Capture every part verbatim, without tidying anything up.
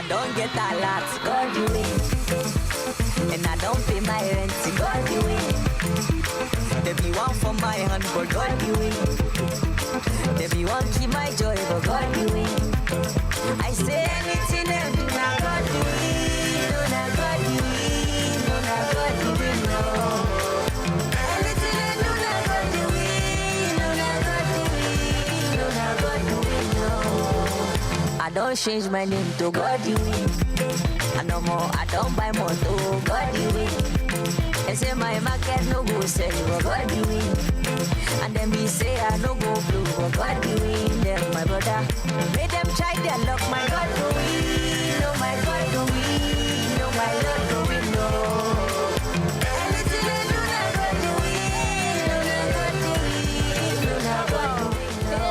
Don't get a lot, God you win. And I don't pay my rent, God you win. There be one for my hand, but God you win. There be one keep my joy, but God you win. I say anything dem do, na God you win. No, na God you win. No, na God you win. No. Anything dem do, na God you win. No, na God you win. No, na God you win. No. I don't change my name to God you win. I no more, I don't buy more to God you win. They say my market no go sell, but God you win. And then me say I no go blue, but God you win. Them my brother, make them try their luck, my God go win. No, my God go win. No, my Lord go win. No. Anything they do, na God go win. No, na God go win. No, na God go win. No.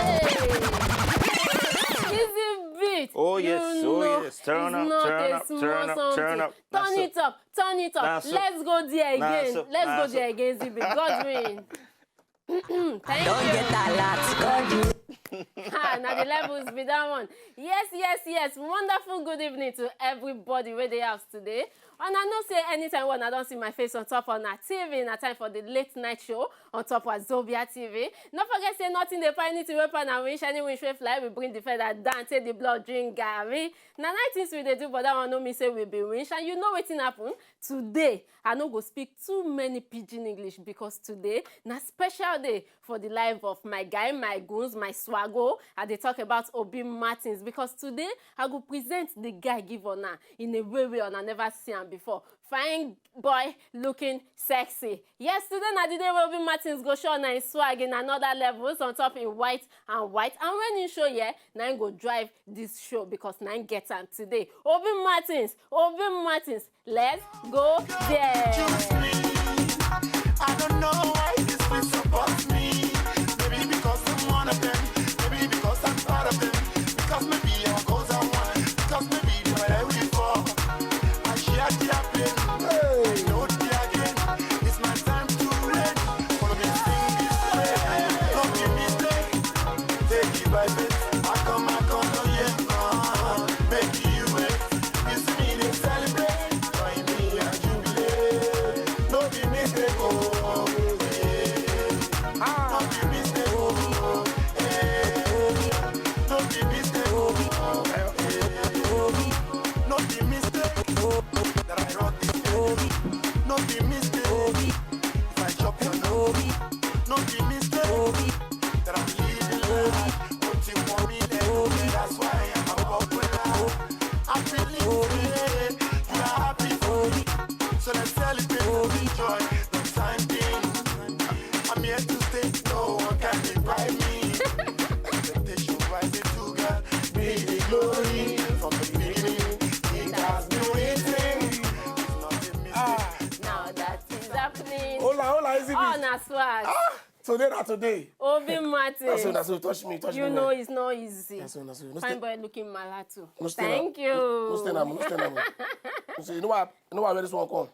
Easy beat. Oh, You yes, oh, know yes. Turn it's up, not turn a up, small turn up, something. turn up. Turn That's it up, turn it up. That's Let's go there That's again. up, Let's go that's there up. Again, Easy beat. Godwin. Thank Don't you. Get a lot, God you. Ah, na the levels be that one. Yes, yes, yes. Wonderful good evening to everybody where they house today. And I know say anytime when I don't see my face on top on our T V, na time for the late night show on top of Zobia T V. No forget say nothing they find anything weapon and wish any wish we fly. We bring the feather down, take the blood, drink Gary. Now night things we they do, but that one no me say we be wish. And you know wetin happen today. I no go speak too many pidgin English because today na special day for the life of my guy, my goons, my swaggo. I dey talk about Obi Martins because today I go present the guy give una in a way way una never see am before. Fine boy, looking sexy. Yes, today na the day wey Obi Martins go show na him swag in another levels on top in white and white. And when he show here, na him go drive this show because na him get am today. Obi Martins, Obi Martins, let's go there. I don't know why this place support me. Maybe because I'm one of them. Maybe because I'm part of them. Because maybe I'm cause I want. Because maybe they're every fall. I share their pain. I know their gain. It's my time to reign. Follow me, sing this way. Don't give me strength. Take it by faith. I come, I come, no, yeah, uh, make you wait. You see me, they celebrate. Join me and jubilate. No be mistake, oh, yeah. No be mistake, oh, yeah. No be mistake, oh, yeah. No be mistake, oh, that I wrote this. No be mistake, oh, if I chop your no be. No be mistake, oh, that I'm living life. Put you for me, let me. That's why I'm popular. I believe it. You are happy for me. So let's celebrate and enjoy the time being. I'm here to stay. No one can divide me. Expectation rising to God. Be the glory. From the beginning, it has been written. It's not a mistake. Now that is happening. Hola, hola, Easy Oh, beat. na swag. Today na today. Obi Martins. That's so, that's so. Touch me, touch You me. know Well. It's not easy. That's so, that's so. No Fine stay, boy looking malatu. no stay Thank na, you. No, no stay na, no stay na. You see, you know what? You know what? Where this one come?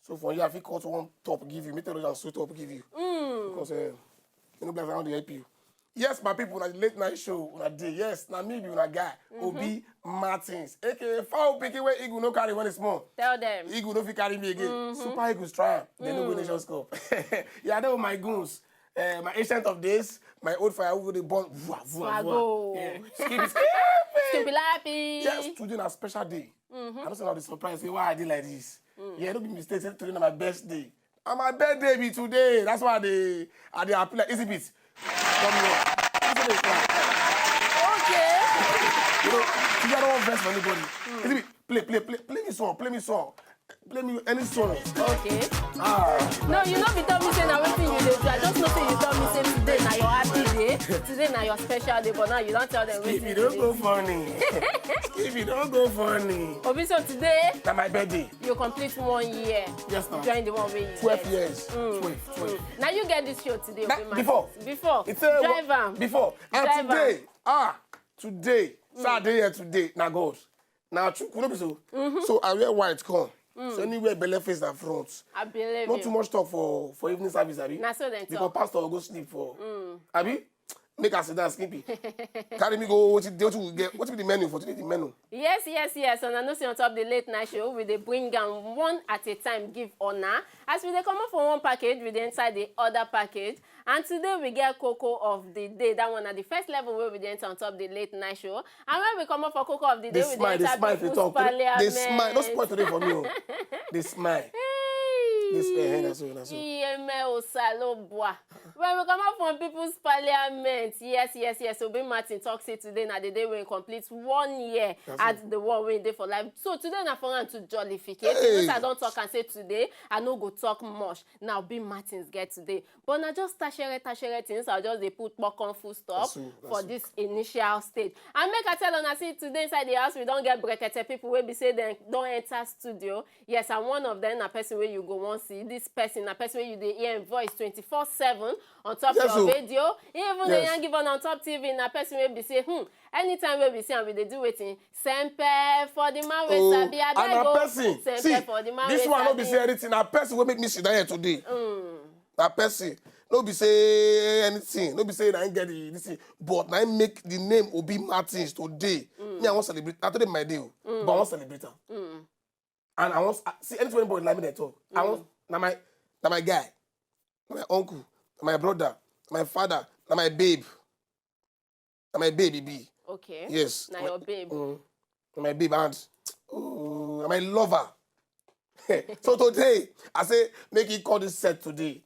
So for you, I fit cut one top give you. Me tell you, so top give you. Because uh, you know, black around the help you. Yes, my people, na the late night show, una dey. Yes, na me be una guy, Obi Martins, A K A fowl pikin wey eagle no carry when it's small. Tell them. Eagle no fit carry me again. Super Eagles try am. They no go Nations Cup. Yeah, I know my goons. Uh, my ancient of days, my old fire who dey burn. Vua, vua, Swago. vua. Yeah. Skip, skip. Stupid happy. Yes, today na special day. I don't say na the surprise. Say why I dey like this. Yeah, don't be mistake. Say today na my best day. And my birthday be today. That's why I dey I dey happy like Easy beat. Come here. Easy beat, come. Okay. You know, today I don't want vex for anybody. Easy beat, play, play, play, play me song, play me song, play me any song. Okay. Ah, No, you no be tell me say na wetin you dey do. I just know say you tell me say today na your happy day. Today na your special day, but now you don't tell them if wetin you don't go funny, if you don't go funny, Obi, so today na my birthday. you complete one year. Yes, ma'am. Join the one wey you Twelve get. years. Twelve, twelve. Now you get this show today, Na- Obi Martins. before. Before. It's a Drive am. Before and Drive am. Today, ah, today, Saturday here today. Na God, na true, no be so. So I wear white come. So anywhere belle face na front. I believe Not you. Too much talk for for evening service, abi. Na so dem Because talk. Pastor will go sleep for, abi. Make us sit down, sleepy. Carry me go. What you, what you get? What be the menu for today? The menu. Yes, yes, yes. And I know say on top the late night show, we dey bring am one at a time give honor. As we dey comot for one package, we dey enter the other package. And today we get koko of the day. That one na the first level wey we dey enter on top the late night show. And when we comot for koko of the day, They we smile, dey they enter smile if you people's talk. They parliament. smile. Don't spoil today for me. Oh. They smile. Hey! This, eh, eh, that's all, that's all. Iyeme Osalobua. When we comot from people's parliament, yes, yes, yes, Obi Martin talk say today na the day wey he complete one year That's at the war wey he dey for life. So today na for am to jollificate. Hey! Since I don talk and say today, I no go talk much. Na Obi Martins get today. But na just tashere, tashere things. I'll just dey put kpokon full stop That's all, that's for all. This initial stage. And make I tell una say today inside the house, we don get brekete people wey be say dem don enter studio. Yes, and one of them na person wey you go wan see. This person na person wey you dey hear im voice twenty-four seven on top Yes, your o. radio. He even dey Yes. yarn give una on top T V. Na person wey be say, hmm, anytime wey we see am, we dey do wetin? Sempe for the man wey Oh, sabi. and Abeg na o, person. sempe See, for the man this wey one no sabi. Be say anything. Na person wey make me sit down here today. Mm. Na person. No be say anything. No be say na him get the this thing. But na him make the name Obi Martins today. Me, I wan celebrate. Na today be my day. Oh. But I wan celebrate am. Mm. And I wan s- see anything anybody like me dey talk. I wan na my na my guy, na my uncle, na my brother, na my father, na my babe, na my babe he be. Okay. Yes. Na My- your babe. Mm, na my babe and oh, na my lover. So today I say make he call this set today.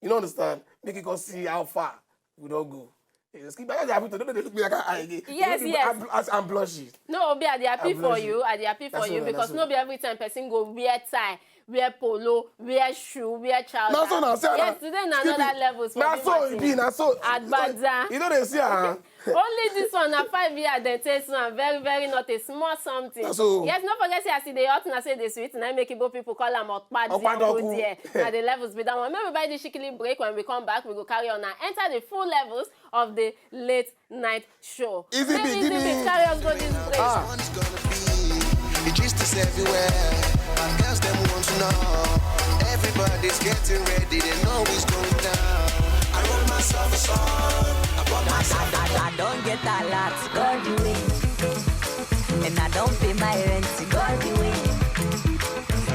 You know understand? Make he come see how far we don go. Yes, keep my eyes happy today. Don't dey look me like I again. Yes, You know, yes. I'm, I'm, I'm blushing. No, Obi, I dey happy I'm for blushing. You. I dey happy for That's you all, because that's no all. Be every time person go wear tie, wear polo, wear shoe, wear trouser. Na so na say Yes, today na Skippy, another levels for na Obi so e Martin. Be na so. Agbada. You know they see ah. Only this one na five years dem take so am very very not a small something. Na so. Yes, no forget say as e dey hot na say e dey sweet na make Igbo people call am okpadi Okpadoku. Uncle there. Na the levels be that one. Make we buy the shikili break. When we come back, we go carry on and enter the full levels of the late night show. Easy Make be, Easy give Be me. Carry us go this break. Ah. One's gonna be. The gist is everywhere. My girls, them want to know. Everybody's getting ready. They know it's going down. I roll myself a song. I bought myself. I, I, I don't get a lot, God the way. And I don't pay my rent, God the way.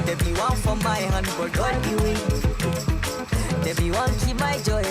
There be one for my hand, but God the way. There be one keep my joy,